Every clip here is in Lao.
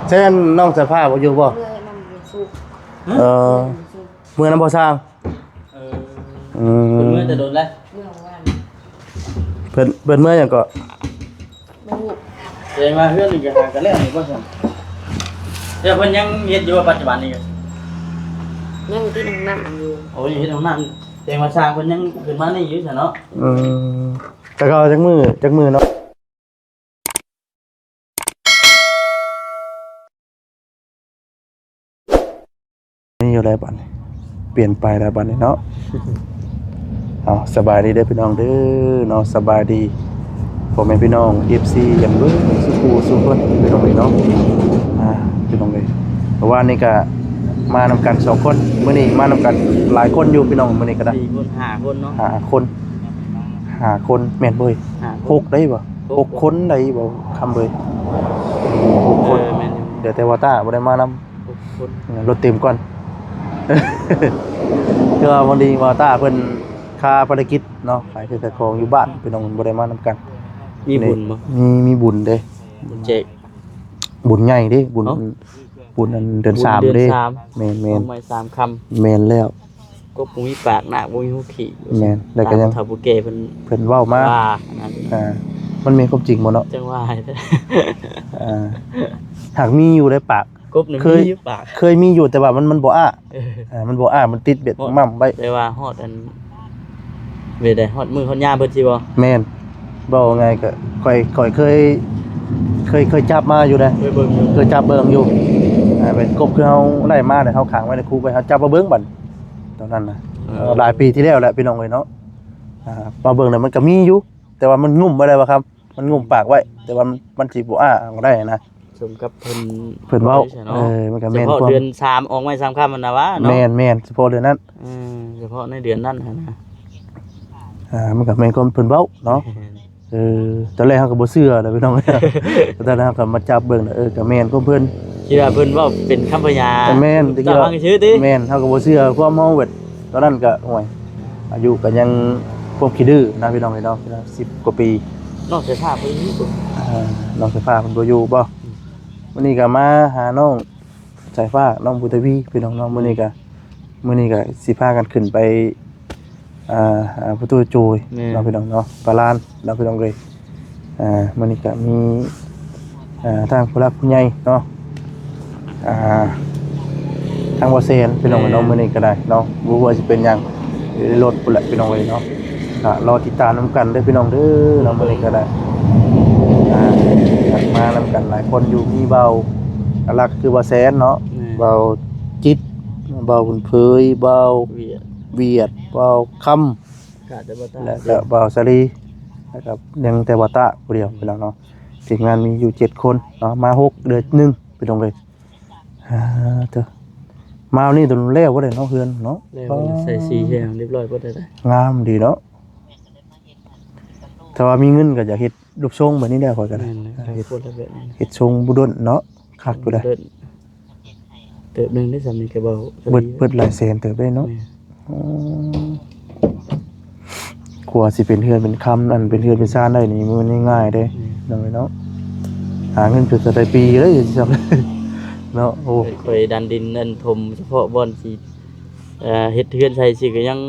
ແຊນນ້ອງສາຍຟ້າບໍ່ຢູ່ບໍ່? ເມື່ອນຳບໍ່ສຸກ ເອີ ເມື່ອນຳບໍ່ຊ່າງ ເອີ ອືມ ເພິ່ນເມື່ອແຕ່ດົນແລ້ວ ເມື່ອວານ ເພິ່ນ ເພິ່ນເມື່ອຫຍັງເກາະ? ບໍ່ຮູ້ ແສດງວ່າເຮືອນນີ້ກໍຫາກັນແລ້ວນີ້ບໍ່ຊັ້ນ? ແຕ່ເພິ່ນຍັງເຮັດຢູ່ວ່າປັດຈຸບັນນີ້ກໍ ຍັງຕິດຫ້ອງນ້ຳຢູ່ ໂອ້ ຍັງເຮັດຫ້ອງນ້ຳ ແສດງວ່າຊ່າງເພິ່ນຍັງຂຶ້ນມານີ້ຢູ່ຊັ້ນເນາະ ອືມ ແຕ່ເຂົາຈັກມື້ ຈັກມື້ເນາະ? ນີ້ຢູ່ແລ້ວບັດນີ້ ປ່ຽນໄປແລ້ວບັດນີ້ເນາະ ເອົາ ສະບາຍດີເດີພີ່ນ້ອງເດີເນາະ ສະບາຍດີພໍ່ແມ່ພີ່ນ້ອງ ເອັຟຊີ ກັນເບິດສູ່ຜູ້ສູ່ຄົນ ພີ່ນ້ອງເອີຍເນາະ ອ່າ ພີ່ນ້ອງເອີຍ ເມື່ອວານນີ້ກະມານຳກັນສອງຄົນ ມື້ນີ້ມານຳກັນຫຼາຍຄົນຢູ່ພີ່ນ້ອງ ມື້ນີ້ກໍໄດ້ ສີ່ຄົນ ຫ້າຄົນເນາະ ຫ້າຄົນ ຫ້າຄົນ ແມ່ນບໍ່ເອີຍ? ຫົກໄດ້ບໍ່? ຫົກຄົນໄດ້ບໍ່ຄຳເອີຍ? ຫົກຄົນ ເອີ ແມ່ນຢູ່ ເຫຼືອແຕ່ວ່າຕ້າບໍ່ໄດ້ມານຳ ຫົກຄົນ ເອີ ລົດເຕັມກ່ອນ ຄືວ່າພໍດີວ່າຕ້າເພິ່ນຄາພາລະກິດເນາະ ຂາຍເຄື່ອງຂາຍຂອງຢູ່ບ້ານ ພີ່ນ້ອງບໍ່ໄດ້ມານຳກັນ ມີບຸນບໍ່? ມີ ມີບຸນເດ້ ບຸນແຈກ ບຸນໃຫຍ່ເດ້ ບຸນ ເອົ້າ ບຸນອັນເດືອນສາມເດ້ ເດືອນສາມ ແມ່ນໆ ເອົາໄມ້ສາມຄຳ ແມ່ນແລ້ວ ກົບບໍ່ມີປາກ ນາກບໍ່ມີຮູຂີ້ ແມ່ນ ແລ້ວກໍຍັງ ຕາມຜູ້ເຖົ້າຜູ້ແກ່ເພິ່ນ ເພິ່ນເວົ້າມາ ວ່າ ອ່າ ມັນແມ່ນຄວາມຈິງບໍ່ເນາະ? ຈັ່ງວ່າ ອ່າ ຫາກມີຢູ່ໃດປາກ ກົບນີ້ ເຄີຍ ມີຢູ່ປາກ ເຄີຍມີຢູ່ ແຕ່ວ່າມັນ ມັນບໍ່ອ້າ ເອີ ອ່າ ມັນບໍ່ອ້າ ມັນຕິດແບບໝ້ຳໄວ້ ແຕ່ວ່າຮອດອັນ ເວດໃດ ຮອດມື້ຮອດຍາມເພິ່ນຊິບໍ່? ແມ່ນ ເວົ້າງ່າຍກໍຂ້ອຍ ຂ້ອຍເຄີຍ ເຄີຍ ເຄີຍຈັບມາຢູ່ເດ້ ເຄີຍເບິ່ງຢູ່ ເຄີຍຈັບເບິ່ງຢູ່ ອ່າ ເປັນກົບຄືເຮົາໄດ້ມາແລ້ວ ເຮົາຂັງໄວ້ໃນຄຸກໄວ້ ເຮົາຈັບມາເບິ່ງບັດ ຕອນນັ້ນນະ ເອີ ຫຼາຍປີທີ່ແລ້ວແຫຼະ ພີ່ນ້ອງເອີຍເນາະ ອ່າ ມາເບິ່ງແລ້ວມັນກໍມີຢູ່ ແຕ່ວ່າມັນງຸ້ມໄວ້ແລ້ວວ່າຄັບ ມັນງຸ້ມປາກໄວ້ ແຕ່ວ່າມັນ ມັນຊິບໍ່ອ້າອອກໄດ້ນະ ສົມກັບເພິ່ນ ເພິ່ນເວົ້າ ເອີ ມັນກໍແມ່ນ ສະເພາະເດືອນສາມອອກໄມ້ສາມຄຳຫັ້ນນະຫວາເນາະ ແມ່ນໆ ສະເພາະເດືອນນັ້ນ ເອີ ສະເພາະໃນເດືອນນັ້ນຫັ້ນນະ ອ່າ ມັນກໍແມ່ນຄວາມເພິ່ນເວົ້າເນາະ ແມ່ນ ເອີ ຕອນແລກເຮົາກໍບໍ່ເຊື່ອນະພີ່ນ້ອງ ຕອນແລກເຮົາກໍມາຈັບເບິ່ງ ເອີ ກໍແມ່ນຄວາມເພິ່ນ ຄິດວ່າເພິ່ນເວົ້າເປັນຄຳພະຍາ ແມ່ນ ຕາຟັງຊື່ຕິ ແມ່ນ ເຮົາກໍບໍ່ເຊື່ອຄວາມເຮົາເວີດ ຕອນນັ້ນກໍ ໂອ້ຍ ອາຍຸກໍຍັງຄວາມຂີ້ດື້ນະພີ່ນ້ອງເອີຍເນາະ ສິບກວ່າປີ ນ້ອງສາຍຟ້າບໍ່ຢູ່ ອ່າ ນ້ອງສາຍຟ້າເພິ່ນບໍ່ຢູ່ບໍ່? ອືມ ມື້ນີ້ກໍມາຫານ້ອງສາຍຟ້າ ນ້ອງບຸນທະວີ ພີ່ນ້ອງເນາະ ມື້ນີ້ກໍ ມື້ນີ້ກໍຊິພາກັນຂຶ້ນໄປ ອ່າ ອ່າ ປະຕູໂຈຍ ແມ່ນ ເນາະ ພີ່ນ້ອງເນາະ ປາລານເນາະ ພີ່ນ້ອງເອີຍ ອ່າ ມື້ນີ້ກໍມີ ອ່າ ທາງຜູ້ຫຼັກຜູ້ໃຫຍ່ເນາະ ອ່າ ທາງບໍ່ແຊນ ພີ່ນ້ອງເນາະ ແມ່ນ ມື້ນີ້ກໍໄດ້ເນາະ ບໍ່ຮູ້ວ່າຊິເປັນຫຍັງ ຢູ່ໃນລົດພຸ້ນແຫຼະ ພີ່ນ້ອງເອີຍເນາະ ກໍລໍຕິດຕາມນຳກັນເດີ ພີ່ນ້ອງເດີເນາະ ມື້ນີ້ກໍໄດ້ ອ່າ ມານຳກັນຫຼາຍຄົນຢູ່ ມີເບົາຫຼັກ ຄືເບົາແຊນເນາະ ແມ່ນ ເບົາຈິດ ເບົາບຸນເຜີຍ ເບົາ ວຽດ ວຽດ ເບົາຄຳ ຂາດແຕ່ບໍ່ຕາຍ ແລ້ວກໍເບົາສາລີ ແລ້ວກໍຍັງແຕ່ບໍ່ຕາຜູ້ດຽວ ພີ່ນ້ອງເນາະ ທີມງານມີຢູ່ເຈັດຄົນເນາະ ມາຫົກ ເຫຼືອໜຶ່ງ ພີ່ນ້ອງເອີຍ ອ່າ ເຕີ ມານີ້ຕົວແລ້ວບໍ່ໄດ້ເນາະ ເຮືອນເນາະ ແລ້ວ ໂອ້ ໃສ່ສີແຫ້ງຮຽບຮ້ອຍເບິດແລ້ວ ງາມດີເນາະ ຖ້າວ່າມີເງິນກໍຢາກເຮັດ ຮູບຊົງແບບນີ້ແຫຼະ ຂ້ອຍກໍໄດ້ ແມ່ນແຫຼະ ເຮັດ ຄົນລະແບບນັ້ນ ເຮັດຊົງບຸດົນເນາະ ຄັກຢູ່ເດ້ ເຕີບໜຶ່ງໄດ້ສ່ຳນີ້ກໍເບົາ ເບິດ ເບິດຫຼາຍແສນເຕີບໄດ້ເນາະ ແມ່ນ ອໍ ກວ່າຊິເປັນເຮືອນເປັນຄຳ ອັນເປັນເຮືອນເປັນຊານໄດ້ນີ້ ມັນບໍ່ງ່າຍເດ້ ແມ່ນ ນ້ອງເອີຍເນາະ ຫາເງິນຈົນຈະໄດ້ປີເລີຍ ເນາະ ໂອ້ ຂ້ອຍດັນດິນ ອັນ ຖົມສະເພາະບ່ອນຊິ ເອີ ເຮັດເຮືອນໃສ່ຊິ ກໍຍັງ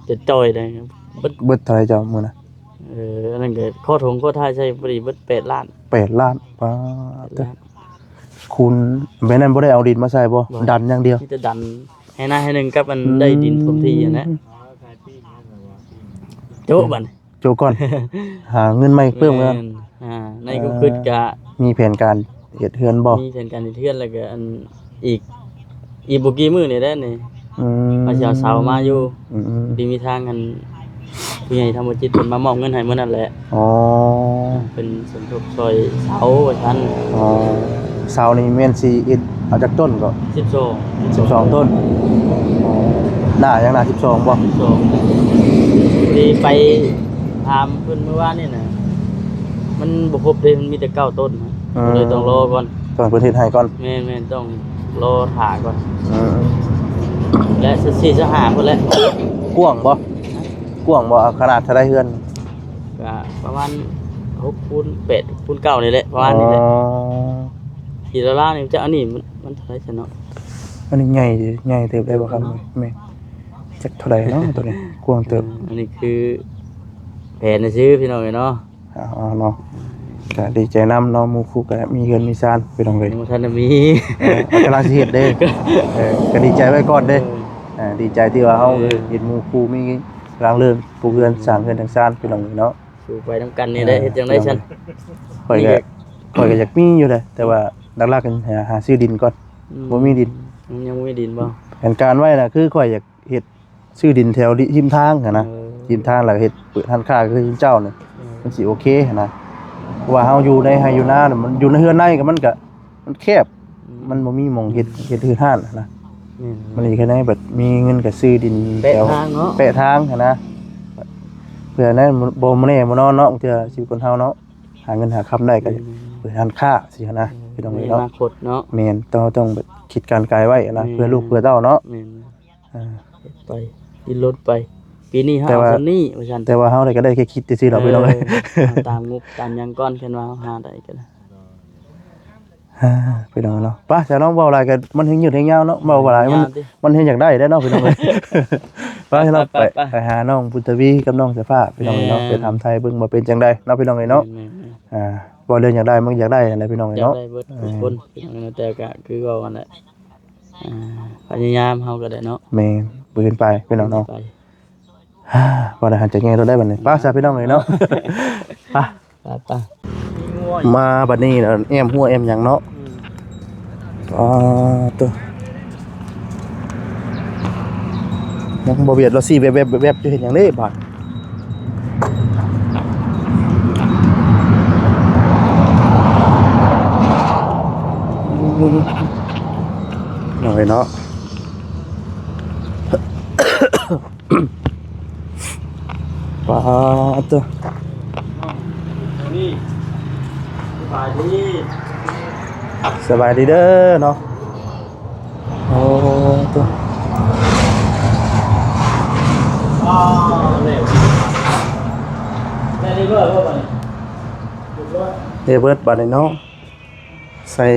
ຈະຈ່ອຍໄດ້ ເບິດ ເບິດເທົ່າໃດເຈົ້າມື້ນະ? ເອີ ອັນນັ້ນກໍຂໍຖົງຂໍທ້າຍໃສ່ພໍດີເບິດແປດລ້ານ ແປດລ້ານ ປາດ ແປດລ້ານ ຄູນ ແມ່ນນັ້ນບໍ່ໄດ້ເອົາດິນມາໃສ່ບໍ່? ບໍ່ ດັນຢ່າງດຽວ ມີແຕ່ດັນໃຫ້ນາໃຫ້ໜຶ່ງກັບອັນ ອືມ ໄດ້ດິນຖົມທີ່ຫັ້ນແຫຼະ ໂຈະບັດນີ້ ໂຈະກ່ອນ ຫາເງິນໃໝ່ເພີ່ມກ່ອນ ແມ່ນ ອ່າ ໃນຄວາມຄິດກະ ມີແຜນການເຮັດເຮືອນບໍ່? ມີແຜນການເຮັດເຮືອນ ແລ້ວກະອັນ ອີກ ອີກບໍ່ກີ່ມື້ນີ້ແຫຼະນີ້ ອືມ ວ່າຊິເອົາເສົາມາຢູ່ ອືມໆ ດີມີທາງອັນ ຜູ້ໃຫຍ່ທຳວະຈິດເພິ່ນມາມອບເງິນໃຫ້ມື້ນັ້ນແຫຼະ ອໍ ເພິ່ນສົມທົບຊ່ອຍເສົາວ່າຊັ້ນ ອໍ ເສົານີ້ແມ່ນຊິເຮັດເອົາຈັກຕົ້ນເກາະ? ສິບສອງ ສິບສອງຕົ້ນ ອໍ ໜ້າຫຍັງ ໜ້າສິບສອງບໍ່? ສິບສອງ ພໍດີໄປຖາມເພິ່ນມື້ວານນີ້ນະ ມັນບໍ່ຄົບເດ້ ມັນມີແຕ່ເກົ້າຕົ້ນນະ ອືມ ກໍເລີຍຕ້ອງລໍກ່ອນ ຕ້ອງເພິ່ນເຮັດໃຫ້ກ່ອນ ແມ່ນໆ ຕ້ອງລໍຖ້າກ່ອນ ອືມ ແລະ ສິບສີ່ ສິບຫ້າພຸ້ນແຫຼະ ກວ້າງບໍ່? ກວ້າງບໍ່? ຂະໜາດເທົ່າໃດເຮືອນ? ກະປະມານຫົກຄູນແປດຄູນເກົ້ານີ້ແຫຼະ ປະມານນີ້ແຫຼະ ອໍ ທີ່ລາວໆນີ້ ຈະ ອັນນີ້ມັນ ມັນເທົ່າໃດຊັ້ນເນາະ? ອັນນີ້ໃຫຍ່ ໃຫຍ່ເຕີບໄດ້ບໍ່ຄັບ? ແມ່ນ ຈັກເທົ່າໃດເນາະໂຕນີ້ ກວ້າງເຕີບ. ອັນນີ້ຄືແຜນຊື່ໆ ພີ່ນ້ອງເອີຍເນາະ. ເອົາເນາະ ກະດີໃຈນຳເນາະ ໝູ່ຄູ່ກະມີເຮືອນມີຊານ ພີ່ນ້ອງເອີຍ. ບໍ່ທັນໄດ້ມີ ເອີ ກຳລັງຊິເຮັດເດ້. ເອີ ກະດີໃຈໄວ້ກ່ອນເດ້. ເອີ ເອີ ດີໃຈທີ່ວ່າເຮົາ ເອີ ເອີ ເຫັນໝູ່ຄູ່ມີກຳລັງເລີ່ມປຸກເຮືອນ ອືມ ສ້າງເຮືອນສ້າງຊານ ພີ່ນ້ອງເອີຍເນາະ. ສູ້ໄປນຳກັນນີ້ແຫຼະ ເຮັດຈັ່ງໃດຊັ້ນ? ຂ້ອຍກະ ຂ້ອຍກະຢາກມີຢູ່ເດ້ ແຕ່ວ່າຫຼັກໆ ຫາ ຫາຊື້ດິນກ່ອນ. ອືມ ບໍ່ມີດິນ ຍັງບໍ່ມີດິນບໍ່? ແຜນການໄວ້ນະ ຄືຂ້ອຍຢາກເຮັດ ຊື້ດິນແຖວລິ ລິມທາງຫັ້ນນະ. ເອີ ລິມທາງ ແລ້ວເຮັດເປີດຮ້ານຄ້າຄືເຈົ້ານີ້ ເອີ ມັນຊິໂອເຄຫັ້ນນະ. ເພາະວ່າເຮົາຢູ່ໃນໄຮ່ຢູ່ນາ ມັນຢູ່ໃນເຮືອນໃນກະ ມັນກະ ມັນແຄບ ອືມ ມັນບໍ່ມີໝ່ອງເຮັດ ເຮັດເຮືອນຮ້ານຫັ້ນນະ. ແມ່ນ ມັນອີກແຄ່ໃນ ບັດມີເງິນກະຊື້ດິນແປະທາງເນາະ ແປະທາງຫັ້ນນະ ເພື່ອນັ້ນ ບໍ່ ບໍ່ແນ່ບໍ່ນອນເນາະ. ບາງເທື່ອຊີວິດຄົນເຮົາເນາະ ຫາເງິນຫາຄຳໄດ້ກະ ອືມ ເປີດຮ້ານຄ້າຊີ້ຫັ້ນນະ ອືມ ພີ່ນ້ອງເອີຍເນາະ. ໃນອະນາຄົດເນາະ ແມ່ນ ຕ້ອງ ຕ້ອງແບບຄິດການໄກວໄວ້ຫັ້ນນະ ແມ່ນ ເພື່ອລູກເພື່ອເຕົ້າເນາະ. ແມ່ນ ອ່າ ເຮັດໄປ ດີ້ນລົນໄປ ປີນີ້ເຮົາເອົາສ່ຳນີ້ວ່າຊັ້ນ. ແຕ່ວ່າເຮົາໄດ້ ກະໄດ້ແຄ່ຄິດຊື່ໆດອກ ເອີ ພີ່ນ້ອງເອີຍ. ເອົາຕາມງົບຕາມຫຍັງກ່ອນ ຄັນວ່າເຮົາຫາໄດ້ກະ ອ່າ ພີ່ນ້ອງເນາະ. ໄປ ຊະເນາະ ເວົ້າຫຼາຍກະມັນແຮງຍືດແຮງຍາວເນາະ ເວົ້າຫຼາຍມັນ ມັນແຮງຢາກໄດ້ເດ້ເນາະ ພີ່ນ້ອງເອີຍ. ໄປ ຊະເນາະ ໄປ ໄປ ໄປຫານ້ອງບຸນທະວີກັບນ້ອງສາຍຟ້າ ພີ່ນ້ອງເອີຍເນາະ. ແມ່ນ ໄປຖາມໄທເບິ່ງວ່າເປັນຈັ່ງໃດເນາະ ພີ່ນ້ອງເອີຍເນາະ. ແມ່ນໆໆ ອ່າ ເວົ້າເລື່ອງຢາກໄດ້ມັນຢາກໄດ້ຫັ້ນແຫຼະ ພີ່ນ້ອງເອີຍເນາະ. ຢາກໄດ້ເບິດທຸກຄົນ ເອີ ພີ່ນ້ອງເອີຍເນາະ ແຕ່ກະຄືເວົ້າຫັ້ນແຫຼະ ອ່າ ພະຍາຍາມເຮົາກະໄດ້ເນາະ. ແມ່ນ ບືນໄປ ພີ່ນ້ອງເນາະ ບືນໄປ. ບໍ່ໄດ້ຫັນຈະແຍ່ໂຕໄດ້ບັດນີ້ ໄປຊະ ພີ່ນ້ອງເອີຍເນາະ. ໄປ ໄປໆ ມາບັດນີ້ແອ້ມຮົ້ວແອ້ມຫຍັງເນາະ. ອືມ ອໍ ໂຕ ຍັງບໍ່ວຽດລະ ຊີ້ແວບໆ ຢູ່ ເຮັດຫຍັງເດ້ບາດ ນ້ອຍເນາະ. ປາດໂທ້ ສະບາຍດີ ສະບາຍດີເດີເນາະ. ໂອ້ໂທ້ ເດເບິດບັດນີ້ເນາະ ໃສ່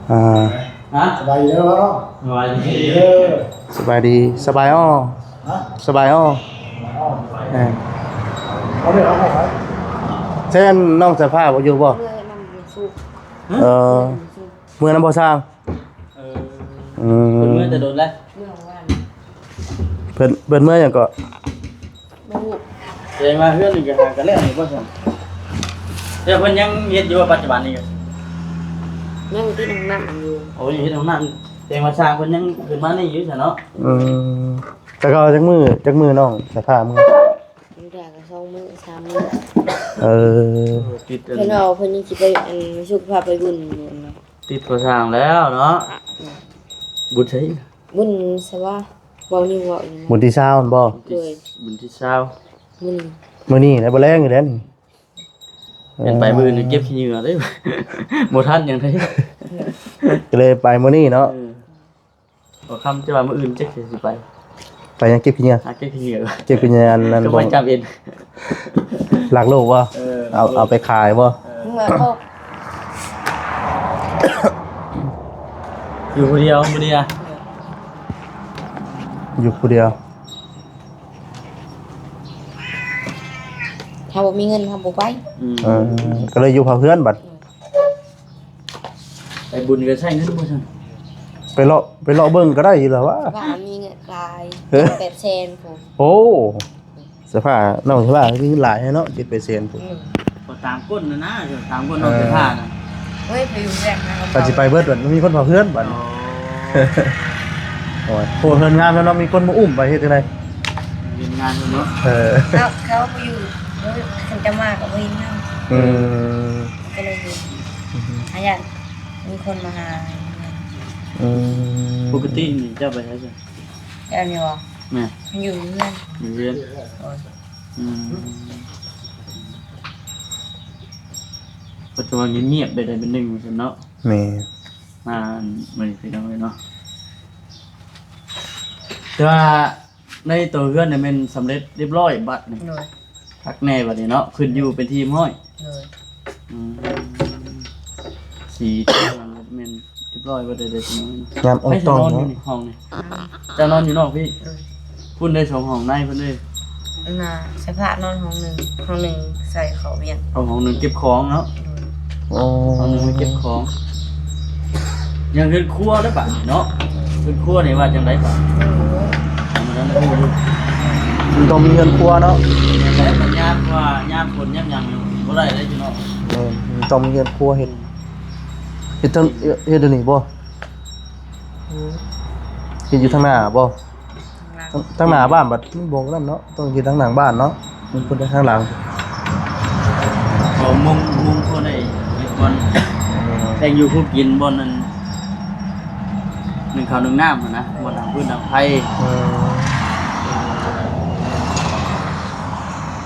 ອ່າ ຮະ ສະບາຍດີເດີເນາະ ສະບາຍດີເດີ ສະບາຍດີ ສະບາຍອໍ ຮະ ສະບາຍອໍ ອໍ ເອີ ເອົາເດີ ເອົາໄປ ແຊນນ້ອງສະພາບບໍ່ຢູ່ບໍ່? ເມື່ອນຳບໍ່ສຸກ ເອີ ເມື່ອນຳບໍ່ຊ່າງ ເອີ ອືມ ເພິ່ນເມື່ອແຕ່ດົນແລ້ວ ເມື່ອວານ ເພິ່ນ ເພິ່ນເມື່ອຫຍັງເກາະ? ບໍ່ຮູ້ ແສດງວ່າເຮືອນນີ້ກະຫາກະແລ້ວນີ້ບໍ່ຊັ້ນ ແຕ່ເພິ່ນຍັງເຮັດຢູ່ວ່າປັດຈຸບັນນີ້ກະ ຍັງຕິດຫ້ອງນ້ຳຢູ່ ໂອ້ ຍັງເຮັດຫ້ອງນ້ຳ ແສດງວ່າຊ່າງເພິ່ນຍັງຂຶ້ນມານີ້ຢູ່ຊັ້ນເນາະ. ອືມ ແຕ່ເກົ່າຈັກມື້ ຈັກມື້ນ້ອງສາພາບມື້ ຢູ່ໄດ້ກະສອງມື້ສາມມື້ ເອີ ຕິດ ເພິ່ນເວົ້າເພິ່ນຍັງຊິໄປ ອັນ ສຸກພາໄປບຸນຢູ່ເນາະ ຕິດກໍ່ສ້າງແລ້ວເນາະ ອືມ ບຸນໃສ? ບຸນໃສວະ? ເວົ້ານີ້ເວົ້າອີ່ຫຍັງ ບຸນທີຊາວຫັ້ນບໍ່? ໂດຍ ບຸນທີຊາວ ມື້ນີ້ ມື້ນີ້ແຫຼະ ບໍ່ແລງຢູ່ແລ້ວນີ້ ເອີ ແມ່ນໄປມື້ອື່ນເກັບຂີ້ເຫຍື້ອເດ້ ບໍ່ທັນຫຍັງເດ້ ກະເລີຍໄປມື້ນີ້ເນາະ ເອີ ບໍ່ຄຳຈະວ່າມື້ອື່ນຈັກຊິໄປ ໄປຫຍັງ ເກັບຂີ້ເຫຍື້ອ ຫາເກັບຂີ້ເຫຍື້ອ ເກັບຂີ້ເຫຍື້ອ ອັນນັ້ນ ກະໄປຈັບເອັນ ລັກໂລກບໍ່? ເອີ ເອົາ ເອົາໄປຂາຍບໍ່? ເອີ ເມື່ອຄົບ ຢູ່ຜູ້ດຽວ ມື້ນີ້ນະ ຢູ່ຜູ້ດຽວ ຖ້າບໍ່ມີເງິນເຮົາບໍ່ໄປ ອືມ ເອີ ກະເລີຍຢູ່ເຝົ້າເຮືອນບັດ ອືມ ໄປບຸນກະໃຊ້ເງິນບໍ່ຊັ້ນ ໄປເລາະ ໄປເລາະເບິ່ງກະໄດ້ຢູ່ລະວະ ວ່າມີເງິນຫຼາຍ ເອີ ແປດແສນພຸ້ນ ໂອ້ ສະພາບນ້ອງສະພາບມີເງິນຫຼາຍແທ້ເນາະ ເຈັດແປດແສນພຸ້ນ ອືມ ກໍຕາມກົ້ນນະນະ ຕາມກົ້ນນ້ອງ ເອີ ສະພາບນະ ໂອ້ຍ ໄປຢູ່ແບງນະ ກະຊິໄປເບິດບັດ ມີຄົນເຝົ້າເຮືອນບັດ ອໍ ໂອ້ຍ ໂອ້ ເຮືອນງາມແລ້ວເນາະ ມີຄົນມາອຸ້ມໄປເຮັດຈັ່ງໃດ? ເຮັດງານເນາະ ເອີ ເຂົາ ເຂົາບໍ່ຢູ່ ເອີ ຄັນຈະມາກະບໍ່ເຫັນເຮົາ ອືມ ກະເລີຍຢູ່ ອືມ ຫາຢ້ານມີຄົນມາຫາ ອືມ ປົກກະຕິນີ້ເຈົ້າໄປໃສ? ແຖວນີ້ຫວາ? ແມ່ນ ຢູ່ເຮືອນ ຢູ່ເຮືອນ ໂດຍ ອືມ ປັດຈຸບັນງຽບໆ ໄດ້ ໄດ້ເປັນໜຶ່ງຊັ້ນເນາະ ແມ່ນ ມາມື້ນີ້ພີ່ນ້ອງເອີຍເນາະ ແຕ່ວ່າໃນໂຕເຮືອນນີ້ແມ່ນສຳເລັດຮຽບຮ້ອຍບັດນີ້ ໂດຍ ຄັກແນ່ບັດນີ້ເນາະ ຂຶ້ນຢູ່ເປັນທີ່ຮຽບຮ້ອຍ ໂດຍ ອືມ ສີແມ່ນຮຽບຮ້ອຍເບິດເດ້ ຍາມອອກຕ້ອງເນາະ ໃຜຊິນອນຢູ່ນີ້ ຫ້ອງນີ້ ເຈົ້ານອນຢູ່ນອກພີ້ ໂດຍ ພຸ້ນເດ້ ສອງຫ້ອງໃນພຸ້ນເດ້ ອັນນ່າ ໃສ່ຜ້ານອນຫ້ອງໜຶ່ງ ຫ້ອງໜຶ່ງໃສ່ເຂົ້າວຽນ ເອົາຫ້ອງໜຶ່ງເກັບຂອງເນາະ ໂດຍ ໂອ້ ຫ້ອງໜຶ່ງໄວ້ເກັບຂອງ ຍັງເຮືອນຄົວເດ້ບາດນີ້ເນາະ ເຮືອນຄົວນີ້ວ່າຈັ່ງໃດບາດ ຍັງບໍ່ທັນໄດ້ຮູ້ຢູ່ ມັນຕ້ອງມີເຮືອນຄົວເນາະ ແຕ່ຍາມວ່າຍາມຝົນຍາມຫຍັງບໍ່ໄດ້ເດ້ພີ່ນ້ອງ ແມ່ນ ມັນຕ້ອງມີເຮືອນຄົວເຮັດ ເຮັດທາງ ເຮັດອັນນີ້ບໍ່? ເຮັດຢູ່ທາງໜ້າບໍ່? ທາງ ທາງໜ້າບ້ານບັດມັນບໍ່ນັ້ນເນາະ ຕ້ອງເຮັດທາງຫຼັງບ້ານເນາະ ມັນຄົນໄດ້ທາງຫຼັງ ເອົາມຸງ ມຸງພໍໄດ້ເຮັດບ່ອນ ເອີ ແຕ່ງຢູ່ຜູ້ກິນ ບ່ອນນັ້ນ ໜຶ້ງເຂົ້າໜຶ້ງນ້ຳຫັ້ນນະ ບ່ອນດັງຟືນດັງໄຟ ເອີ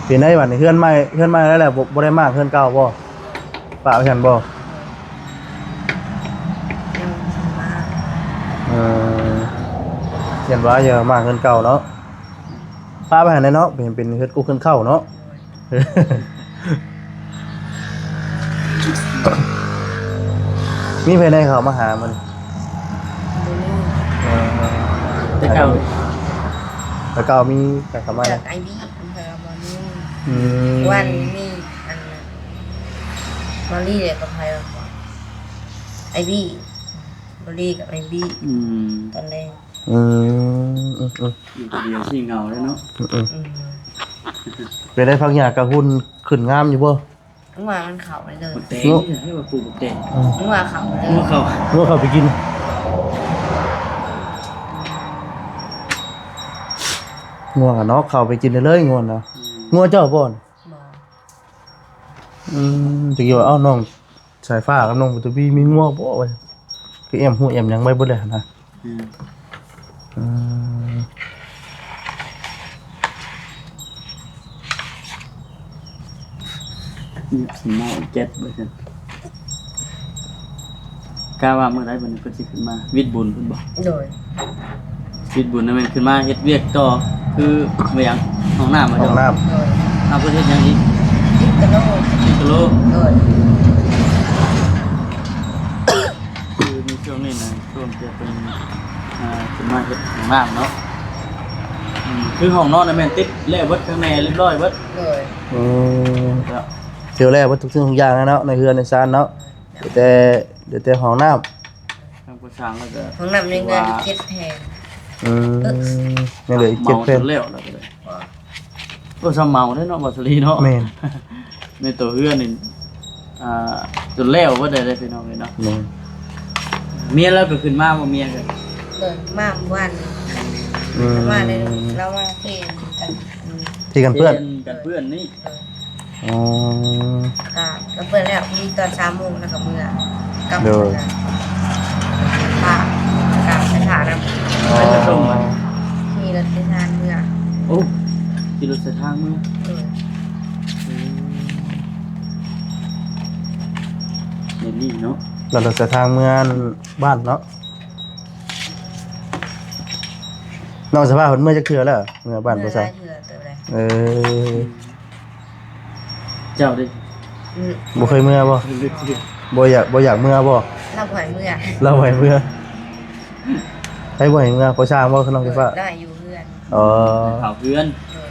ເປັນໄດບາດນີ້ ເຮືອນໃໝ່ ເຮືອນໃໝ່ແລ້ວແຫຼະ ບໍ່ ບໍ່ໄດ້ມ້າງເຮືອນເກົ່າບໍ່? ປະໄວ້ຊັ້ນບໍ່? ເອີ ຢ້ານວ່າຢ່າມາເຮືອນເກົ່າເນາະ ປະໄວ້ຫັ້ນແຫຼະເນາະ ເປັນ ເປັນເຮືອນກຸກເຮືອນເຂົ້າເນາະ ມີໃຜແດ່ເຂົ້າມາຫາມື້ນີ້? ບໍ່ມີ ເອີ ແຕ່ເກົ່າ ແຕ່ເກົ່າມີໃຜເຂົ້າມາແດ່? ຈາກອ້າຍບີ ເພິ່ນວ່າບໍ່ມີ ອືມ ວ່ານີ້ມີ ອັນ ມາລີ ແລ້ວກໍໃຜວ່າ ໄອບີ ມາລີກັບໄອບີ ອືມ ຕອນແລງ ອືມ ອືມ ຢູ່ຄົນດຽວຊິເຫງົາເດ້ເນາະ ອືມ ອືມ ເປັນໄດ ຜັກຫຍ້າກະຮຸ່ນຂຶ້ນງາມຢູ່ບໍ່? ງົວມັນເຂົ້າໄປເລີຍ ບັກແຕງນີ້ນະ ໃຫ້ວ່າປູກບັກແຕງ ອືມ ງົວເຂົ້າໄປເລີຍ ງົວເຂົ້າ ງົວເຂົ້າໄປກິນ ງົວກະເນາະ ເຂົ້າໄປກິນໄດ້ເລີຍ ງົວນະ ອືມ ງົວເຈົ້າບໍ່? ບໍ່ ອືມ ຕະກີ້ວ່າ ເອົ້າ ນ້ອງສາຍຟ້າກັບນ້ອງບຸດທະວີມີງົວບໍ່ ວ່າ ຄືແອ້ມຮູ້ແອ້ມຫຍັງໄວ້ເບິດແລ້ວຫັ້ນນະ ອືມ ອືມ ນີ້ຊິມາເຈັດເບິດ ກະວ່າມື້ໃດບັດນີ້ເພິ່ນຊິຂຶ້ນມາ ວິດບຸນພຸ້ນບໍ່? ໂດຍ ວິດບຸນນະແມ່ນຂຶ້ນມາເຮັດວຽກຕໍ່ ຄືແມ່ນຫຍັງ ຫ້ອງນ້ຳບໍ່ ຫ້ອງນ້ຳ ໂດຍ ເອົາ ເພິ່ນເຮັດຫຍັງອີກ? ຕິດກະໂຫຼ ຕິດກະໂຫຼ ໂດຍ ຄືໃນຊ່ວງນີ້ນະ ຊ່ວງທີ່ເພິ່ນ ອ່າ ຂຶ້ນມາເຮັດຫ້ອງນ້ຳເນາະ ອືມ ຄືຫ້ອງນອນນະແມ່ນຕິດແລ້ວເບິດ ຂ້າງໃນຮຽບຮ້ອຍເບິດ ໂດຍ ອືມ ເຮັດແລ້ວເບິດທຸກສິ່ງທຸກຢ່າງແລ້ວເນາະ ໃນເຮືອນໃນຊານເນາະ ເຫຼືອແຕ່ ເຫຼືອແຕ່ຫ້ອງນ້ຳ ທາງຜູ້ຊ່າງແລ້ວກໍ ຫ້ອງນ້ຳໃນເຮືອນເຈັດແຜ່ນ ອືມ ຍັງເຫຼືອອີກເຈັດແຜ່ນ ເໝົາຈົນແລ້ວແລ້ວກໍໄດ້ ໂອ້ ຊ່ຳເໝົາເດ້ເນາະ ບ່າວສາລີເນາະ ແມ່ນ ໃນຕົວເຮືອນນີ້ ອ່າ ຈົນແລ້ວເບິດເດ້ພີ່ນ້ອງເອີຍເນາະ ແມ່ນ ເມຍລາວກໍຂຶ້ນມາບໍ່ ເມຍກໍ ໂດຍ ມາມື້ວານນີ້ ອືມ ມາເດ້ ລາວມາເທກັນ ເທກັນເປື້ອນ ເທກັນເປື້ອນນີ້ ໂດຍ ອໍ ກະ ກະເປີດແລ້ວ ພໍດີຕອນສາມໂມງແລ້ວກະເມືອ ກັບ ໂດຍ ພາ ກະໄປຖ້ານຳ ອໍ ໄປສົ່ງ ຂີ່ລົດໄປທ່າເມືອ ໂອ້ ຂີ່ລົດສາຍທາງເມືອ ໂດຍ ອືມ ແບບນີ້ເນາະ ລັດລົດສາຍທາງເມືອບ້ານເນາະ ນ້ອງສາຍຟ້າເພິ່ນເມືອຈັກເທື່ອແລ້ວ? ເມືອບ້ານບໍ່ຊາຍ ເມືອຫຼາຍເທື່ອເຕີບແລ້ວ ເອີ ເຈົ້າເດ້? ອືມ ບໍ່ເຄີຍເມືອບໍ່? ບໍ່ຢາກ ບໍ່ຢາກເມືອບໍ່? ລາວບໍ່ໃຫ້ເມືອ ລາວບໍ່ໃຫ້ເມືອ ໃຜບໍ່ໃຫ້ເມືອ? ພໍ່ຊ່າງບໍ່ ຄືນ້ອງສາຍຟ້າ? ໄດ້ຢູ່ເຮືອນ ອໍ ເຝົ້າເຮືອນ ໂດຍ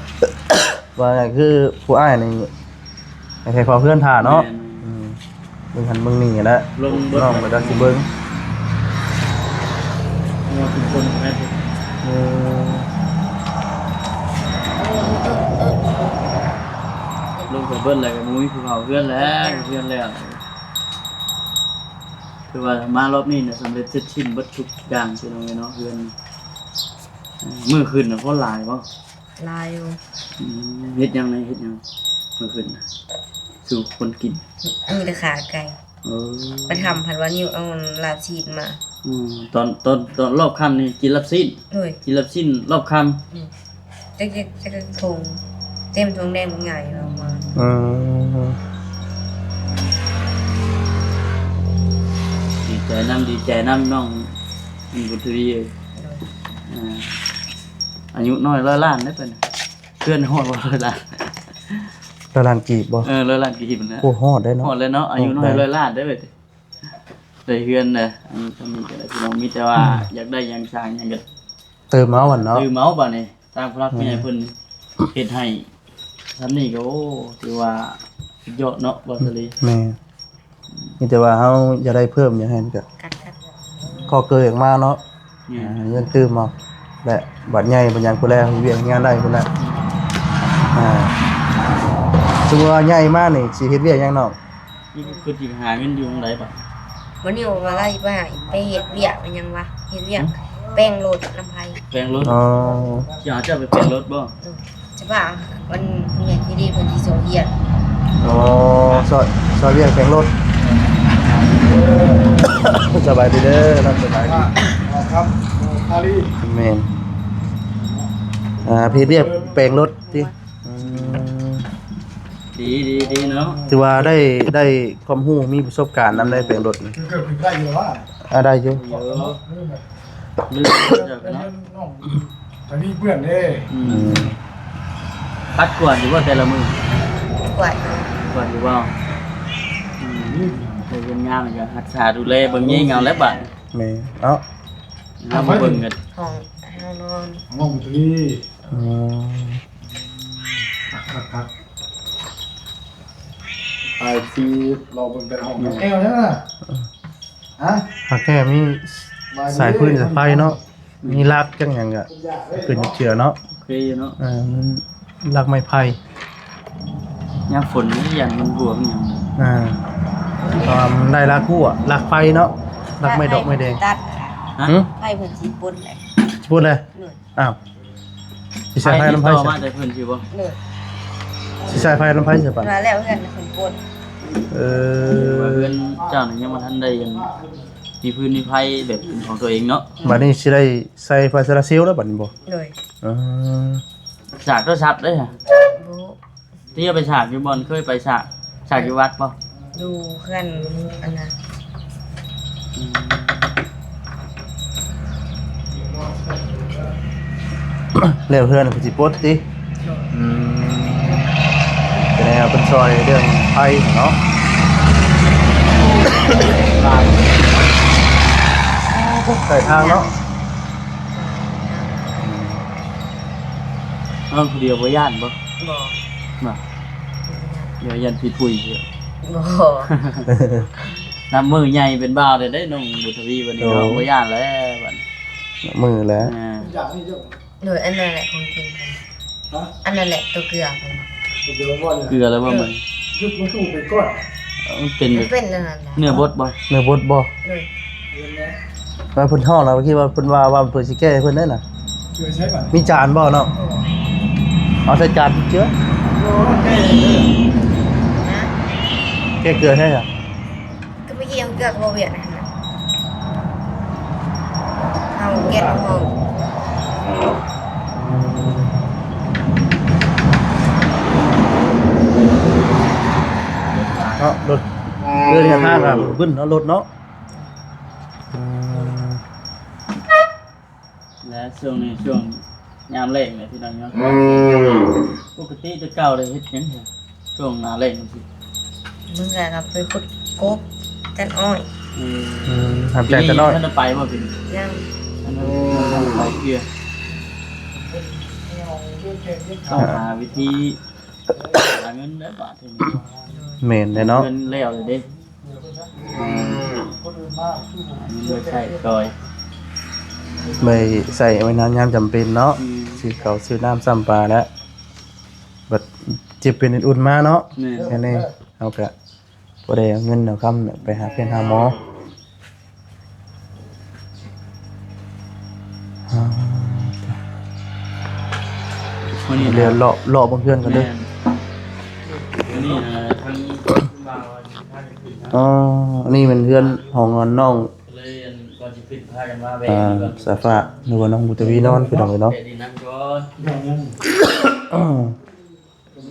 ວ່າຄືຜູ້ອ້າຍນີ້ ໃຫ້ເຝົ້າເຮືອນຖ້າເນາະ ແມ່ນ ອືມ ເບິ່ງຫັ້ນເບິ່ງນີ້ແຫຼະ ລົງເບິດ ນ້ອງກໍຈັກຊິເບິ່ງ ເອີ ລົງໄປເບິດແລ້ວກໍບໍ່ມີຜູ້ເຝົ້າເຮືອນແລ້ວ ເຮືອນແລ້ວ ຄືວ່າມາລອບນີ້ນະ ສຳເລັດເສັດສິ້ນເບິດທຸກຢ່າງ ພີ່ນ້ອງເອີຍເນາະ ເຮືອນ ເອີ ມື້ຄືນນະ ຄົນຫຼາຍບໍ່? ຫຼາຍຢູ່ ອືມ ເຮັດຫຍັງແດ່ ເຮັດຫຍັງມື້ຄືນນະ ສູ່ຄົນກິນ? ມີແຕ່ຂ້າໄກ່ ເອີ ໄປຖ້ຳພັດວ່າຫິ້ວເອົາລາບຊີ້ນມາ ອືມ ຕອນ ຕອນ ຕອນລອບຄ່ຳນີ້ກິນລາບຊີ້ນ ໂດຍ ກິນລາບຊີ້ນລອບຄ່ຳ ອືມ ຈັກ ຈັກ ຈັກຖົງ ເຕັມຖົງແດງບັກໃຫຍ່ເອົາມາ ອືມ ດີໃຈນຳ ດີໃຈນຳນ້ອງບຸນທະວີເອີຍ ໂດຍ ອ່າ ອາຍຸນ້ອຍຮ້ອຍລ້ານເດ້ເພິ່ນ ເຮືອນຮອດບໍ່ຮ້ອຍລ້ານ ຮ້ອຍລ້ານກີບບໍ່? ເອີ ຮ້ອຍລ້ານກີບຫັ້ນແຫຼະ ໂອ້ ຮອດໄດ້ເນາະ ຮອດແລ້ວເນາະ ອາຍຸນ້ອຍຮ້ອຍລ້ານເດ້ເວີຍ ໄດ້ເຮືອນແລ້ວ ອັນນີ້ ສ່ຳນີ້ກໍໄດ້ ພີ່ນ້ອງ ມີແຕ່ວ່າ ອືມ ຢາກໄດ້ຫຍັງ ສ້າງຫຍັງກໍ ຕື່ມເອົາຫັ້ນເນາະ ຕື່ມເອົາບາດນີ້. ທາງຜູ້ຫຼັກຜູ້ໃຫຍ່ ອືມ ເພິ່ນເຮັດໃຫ້ສ່ຳນີ້ກໍ ໂອ້ ຖືວ່າສຸດຍອດເນາະ ບ່າວສາລີ. ແມ່ນ ມີແຕ່ວ່າເຮົາຢາກໄດ້ເພີ່ມຫຍັງຫັ້ນກໍ ກັດໆ ຂໍເກີຍອອກມາເນາະ. ແມ່ນ ອ່າ ເງິນຕື່ມເອົາ ແລະ ບັດໃຫຍ່ບັດຫຍັງພຸ້ນແຫຼະ ເຮັດວຽກເຮັດງານໄດ້ພຸ້ນແຫຼະ. ອ່າ ສົມມຸດວ່າໃຫຍ່ມານີ້ ຊິເຮັດວຽກຫຍັງນ້ອງ? ນີ້ຄືຊິໄປຫາເງິນຢູ່ທາງໃດບາດ? ວັນນີ້ວ່າໄລ່ໄປຫາ ໄປເຮັດວຽກ ໄປຫຍັງວະ ເຮັດວຽກ ຫືມ ແປງລົດນຳໃຜ ແປງລົດ. ອໍ ຊິເອົາເຈົ້າໄປແປງລົດບໍ່? ເອີ ຈະວ່າ ວັນຜູ້ໃຫຍ່ທີ່ດີເພິ່ນຊິຊ່ວຍວຽກ. ອໍ ຊ່ອຍ ຊ່ອຍວຽກແປງລົດ. ສະບາຍດີເດີ ສະບາຍດີ. ອ່າ ຄຳ ຄຳ ຄາລີ ແມ່ນ ອ່າ ເຮັດວຽກແປງລົດຕິ. ອືມ ດີ ດີ ດີເນາະ ຖືວ່າໄດ້ ໄດ້ຄວາມຮູ້ ມີປະສົບການນຳ ໄດ້ແປງລົດນີ້. ຄືເກີດຂຶ້ນໄດ້ຢູ່ລະວ່າ ອ່າ ໄດ້ຢູ່ ເອີ ລືມເຈົ້າເນາະ ທາງນີ້ເພື່ອນເດ້. ອືມ ອືມ ປັດກວາດຢູ່ບໍ່ແຕ່ລະມື້? ກວາດຢູ່ ກວາດຢູ່ບໍ່? ອືມ ເຮັດວຽກງານກໍຮັກສາດູແລເບິ່ງແຍງເອົາແຫຼະບາດ. ແມ່ນເນາະ ເຮົາມາເບິ່ງກັນ ຫ້ອງເຮົານອນ ຫ້ອງທີ່ ອືມ ຄັກໆໆ ໄປທີ່ລໍເບິ່ງແຕ່ຫ້ອງ ອືມ ແອວນັ້ນນະ ຮະ ຄັກແທ້ ມີສາຍຟືນສາຍໄຟເນາະ ມີຫຼັກຈັກຫຍັງກະຂຶ້ນເຊື່ອເນາະ ໂອເຄຢູ່ເນາະ. ເອີ ມັນຫຼັກໄມ້ໄຜ່ ຍາມຝົນນີ້ຢ້ານມັນຮົ່ວມັນຫຍັງ. ອ່າ ເພາະວ່າມັນໄດ້ຫຼັກຫົວ ຫຼັກໄຟເນາະ ຫຼັກໄມ້ດອກໄມ້ແດງ. ຕັດ ຮະ ຫືມ ໄຟເພິ່ນຊິປົນແຫຼະ ຊິປົນແຫຼະ. ໂດຍ ອ້າວ ຊິໃຊ້ໄຟນຳໃຜ ໄຟຕິດຕໍ່ມາແຕ່ເພິ່ນຊິບໍ່? ໂດຍ ຊິໃຊ້ໄຟນຳໃຜຊະບັດ? ວ່າແລ້ວເຮືອນເພິ່ນປົນ. ເອີ ວ່າເຮືອນເຈົ້ານີ້ຍັງບໍ່ທັນໄດ້ອັນ ມີຟືນມີໄຟແບບເປັນຂອງຕົວເອງເນາະ. ບັດນີ້ຊິໄດ້ໃຊ້ໄຟໂຊລາເຊວແລ້ວບັດນີ້ບໍ່? ໂດຍ ເອີ ສາກໂທລະສັບເດ້ ບໍ່ ທີ່ເອົາໄປສາກຢູ່ບ່ອນເຄີຍໄປສາກ ສາກຢູ່ວັດບໍ່? ຢູ່ເຮືອນອັນນັ້ນ ອືມ ແລ້ວເຮືອນກໍຊິປົດຕິ? ໂດຍ ອືມ ແສດງວ່າເພິ່ນຊ່ອຍເລື່ອງໄຟເນາະ ໃກ້ທາງເນາະ. ນອນຜູ້ດຽວບໍ່ຢ້ານບໍ່? ບໍ່ ບໍ່ ບໍ່ ດຽວຢ້ານຜີປຸ້ຍ. ບໍ່ ນັບມື້ໃຫຍ່ເປັນບ່າວແລ້ວເດ້ ນ້ອງບຸນທະວີ ບັດນີ້ເນາະ. ໂອ້ ບໍ່ຢ້ານແລ້ວບັດນີ້ ນັບມື້ແລ້ວ. ອ່າ ໂດຍ ອັນນັ້ນແຫຼະຂອງກິນ. ຮະ ອັນນັ້ນແຫຼະ ຕົວເກືອ ເກືອແລ້ວບໍ່ມັນ? ເອີ ມັນເປັນແບບ ມັນເປັນອັນນັ້ນແຫຼະ ເນື້ອບົດບໍ່? ເນື້ອບົດບໍ່? ໂດຍ ວ່າເພິ່ນຮ້ອງແລ້ວ ຄິດວ່າເພິ່ນວ່າ ວ່າເພິ່ນຊິແກ້ໃຫ້ເພິ່ນໄດ້ນະ. ເອີ ໃຊ່ບັດ ມີຈານບໍ່ເນາະ? ໂອ້ ເອົາໃສ່ຈານເຈືອ ໂອ້ ແກ້ ແກ້ເກືອໃຊ່ຫະ? ກໍເມື່ອກີ້ເອົາເກືອກໍບໍ່ວຽກນະ ເອົາແກັດເອົາຫ້ອງ ເນາະ ລົດ ເລື່ອງທາງກໍບຶ້ນເນາະ ລົດເນາະ. ອືມ ແລະ ຊ່ວງນີ້ຊ່ວງຍາມແລ້ງແຫຼະພີ່ນ້ອງເນາະ. ອືມ ປົກກະຕິແຕ່ເກົ່າໄດ້ເຮັດຫຍັງຊ່ວງໜ້າແລ້ງຈັ່ງຊີ້? ເມື່ອໄປຂຸດກົບຕັດອ້ອຍ. ອືມ ອືມ ຮັບຈ້າງຕັດອ້ອຍ. ປີນີ້ຍັງບໍ່ທັນໄປບໍ່ປີນີ້? ຍັງ ຍັງບໍ່ທັນໄປເທື່ອ. ຕ້ອງຫາວິທີຫາເງິນແລ້ວບາດນີ້. ແມ່ນແຫຼະເນາະ ເງິນແລ້ວເລີຍເດ້. ອືມ ເງິນໄວ້ໃຊ້ສອຍ ໄວ້ໃຊ້ໄວ້ນຳຍາມຈຳເປັນເນາະ. ອືມ ຊື້ເຂົ້າຊື້ນ້ຳຊ້ຳປາແລ້ວ ບັດເຈັບເປັນອຸ່ນໆມາເນາະ. ແມ່ນ ແມ່ນເດ້ ເຮົາກະບໍ່ໄດ້ເອົາເງິນເອົາຄຳໄປຫາແພດຫາໝໍ. ອ່າ ມື້ນີ້ ດຽວເລາະ ເລາະເບິ່ງເຮືອນກ່ອນເດີ. ແມ່ນ ມື້ນີ້ນະ ທາງ ອໍ ອັນນີ້ແມ່ນເຮືອນຫ້ອງນອນນ້ອງ ເລີຍ ອັນ ກ່ອນຊິຂຶ້ນພາກັນມາແວ່ ອ່າ ສາຟ້າ ຫຼືວ່ານ້ອງບຸດທະວີນອນ ພີ່ນ້ອງເອີຍເນາະ. ແວ່ດິນນຳກ່ອນ.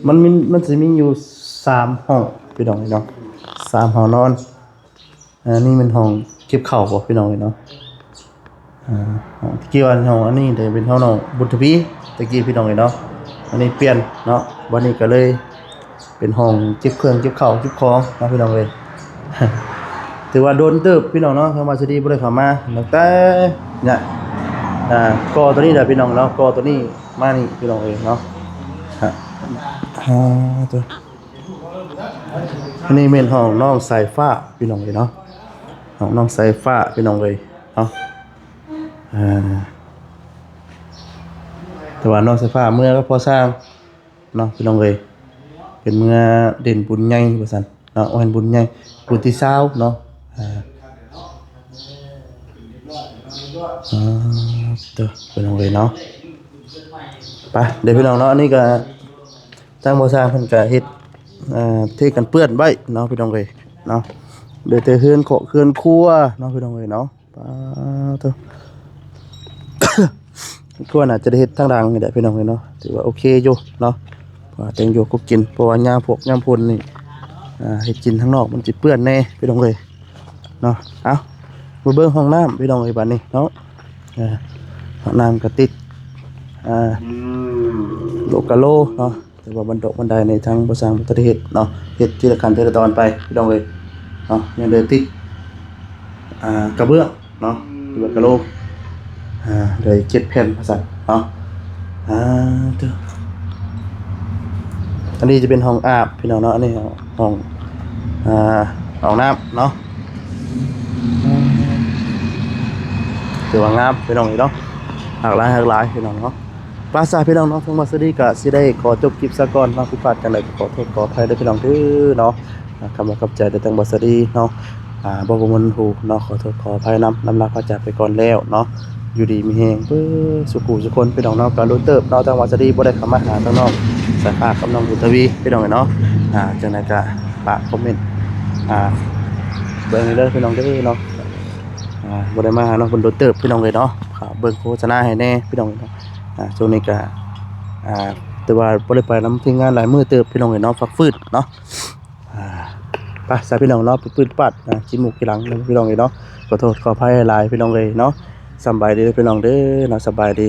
ມັນມີ ມັນຊິມີຢູ່ສາມຫ້ອງ ພີ່ນ້ອງເອີຍເນາະ ສາມຫ້ອງນອນ. ອັນນີ້ແມ່ນຫ້ອງເກັບເຂົ້າບໍ່ ພີ່ນ້ອງເອີຍເນາະ. ອ່າ ຫ້ອງ ຕະກີ້ວ່າຫ້ອງອັນນີ້ເດ້ ເປັນຫ້ອງນ້ອງບຸດທະວີ ຕະກີ້ ພີ່ນ້ອງເອີຍເນາະ. ອັນນີ້ປ່ຽນເນາະ ບັດນີ້ກໍເລີຍເປັນຫ້ອງເກັບເຄື່ອງເກັບເຂົ້າເກັບຂອງເນາະ ພີ່ນ້ອງເອີຍ. ຖືວ່າດົນເຕີບພີ່ນ້ອງເນາະ ທາງບ່າວສາລີບໍ່ໄດ້ເຂົ້າມາຕັ້ງແຕ່ ນະ ອ່າ ກໍ່ໂຕນີ້ແຫຼະພີ່ນ້ອງເນາະ ກໍ່ໂຕນີ້ມານີ້ພີ່ນ້ອງເອີຍເນາະ. ຮະ ອ່າ ໂຕ ອັນນີ້ແມ່ນຫ້ອງນ້ອງສາຍຟ້າພີ່ນ້ອງເອີຍເນາະ ຫ້ອງນ້ອງສາຍຟ້າພີ່ນ້ອງເອີຍເນາະ. ອ່າ ແຕ່ວ່ານ້ອງສາຍຟ້າເມືອກັບພໍ່ຊ່າງເນາະພີ່ນ້ອງເອີຍ ເພິ່ນເມືອຫຼິ້ນບຸນໃຫຍ່ວ່າຊັ້ນເນາະ ແມ່ນບຸນໃຫຍ່ ບຸນທີຊາວເນາະ. ອ່າ ອ່າ ເດີພີ່ນ້ອງເອີຍເນາະ ໄປເດີພີ່ນ້ອງເນາະ. ອັນນີ້ກໍທາງບ່າວຊ່າງເພິ່ນກໍເຮັດ ເອີ ທີ່ກັນເປື້ອນໄວ້ເນາະພີ່ນ້ອງເອີຍເນາະ ເຫຼືອແຕ່ເຮືອນຄອບເຮືອນຄົວເນາະພີ່ນ້ອງເອີຍເນາະ. ປາໂທ ຄວນອາດຈະໄດ້ເຮັດທາງຫຼັງນີ້ແຫຼະພີ່ນ້ອງເອີຍເນາະ ຖືວ່າໂອເຄຢູ່ເນາະ ເພາະວ່າແຕ່ງຢູ່ກໍກິນ ເພາະວ່າຍາມພວກຍາມຝົນນີ້ ອ່າ ເຮັດກິນທາງນອກມັນຊິເປື້ອນແດ່ພີ່ນ້ອງເອີຍເນາະ. ເອົ້າ ມາເບິ່ງຫ້ອງນ້ຳພີ່ນ້ອງເອີຍບາດນີ້ເນາະ ເອີ ຫ້ອງນ້ຳກໍຕິດ ອ່າ ໂລກາໂລເນາະ. ແຕ່ວ່າບັນດອກບັນໄດນີ້ທາງບໍ່ຊ່າງບໍ່ທັນໄດ້ເຮັດເນາະ ເຮັດທີລະຂັ້ນທີລະຕອນໄປພີ່ນ້ອງເອີຍເນາະ. ຍັງເຫຼືອຕິດ ອ່າ ກະເບື້ອງເນາະ ຫຼືວ່າກະໂຫຼ ອ່າ ເຫຼືອອີກເຈັດແຜ່ນວ່າຊັ້ນເນາະ. ອ່າ ເດີ ອັນນີ້ຈະເປັນຫ້ອງອາບພີ່ນ້ອງເນາະ ອັນນີ້ຫ້ອງ ອ່າ ຫ້ອງນ້ຳເນາະ. ຖືວ່າງາມພີ່ນ້ອງເອີຍເນາະ ຫຼາກຫຼາຍ ຫຼາກຫຼາຍພີ່ນ້ອງເນາະ. ປາສາພີ່ນ້ອງເນາະ ທາງບ່າວສາລີກະຊິໄດ້ຂໍຈົບຄລິບຊະກ່ອນເນາະ ຜິດພາດຈັ່ງໃດກໍຂໍໂທດຂໍອະໄພເດີພີ່ນ້ອງເດີເນາະ. ອ່າ ຄຳວ່າຂອບໃຈເດີທາງບ່າວສາລີເນາະ ອ່າ ບໍ່ປະມວນຫູເນາະ ຂໍໂທດຂໍອະໄພນຳ ລຳລາພາຈາກໄປກ່ອນແລ້ວເນາະ. ຢູ່ດີມີແຮງເບີດສູ່ຜູ້ສູ່ຄົນພີ່ນ້ອງເນາະ. ກໍດົນເຕີບເນາະ ທາງບ່າວສາລີບໍ່ໄດ້ເຂົ້າມາຫາທາງນ້ອງສາຍຟ້າກັບນ້ອງບຸນທະວີພີ່ນ້ອງເນາະ. ອ່າ ຈັ່ງໃດກໍຝາກຄອມເມັນ ອ່າ ເບິ່ງເດີພີ່ນ້ອງເດີເນາະ. ອ່າ ບໍ່ໄດ້ມາຫານ້ອງເພິ່ນດົນເຕີບພີ່ນ້ອງເອີຍເນາະ ຝາກເບິ່ງໂຄສະນາໃຫ້ແດ່ພີ່ນ້ອງເນາະ. ອ່າ ຊ່ວງນີ້ກະ ອ່າ ແຕ່ວ່າບໍ່ໄດ້ໄປນຳທີມງານຫຼາຍມື້ເຕີບພີ່ນ້ອງເອີຍເນາະ ພັກຟື້ນເນາະ. ອ່າ ໄປຊະພີ່ນ້ອງເນາະ ໄປປຶດປາດ ອ່າ ຂີ້ມູກຂີ້ຫຼັງພີ່ນ້ອງເອີຍເນາະ. ຂໍໂທດຂໍອະໄພຫຼາຍໆພີ່ນ້ອງເອີຍເນາະ. ສຳບາຍດີເດີພີ່ນ້ອງເດີເນາະ ສະບາຍດີ.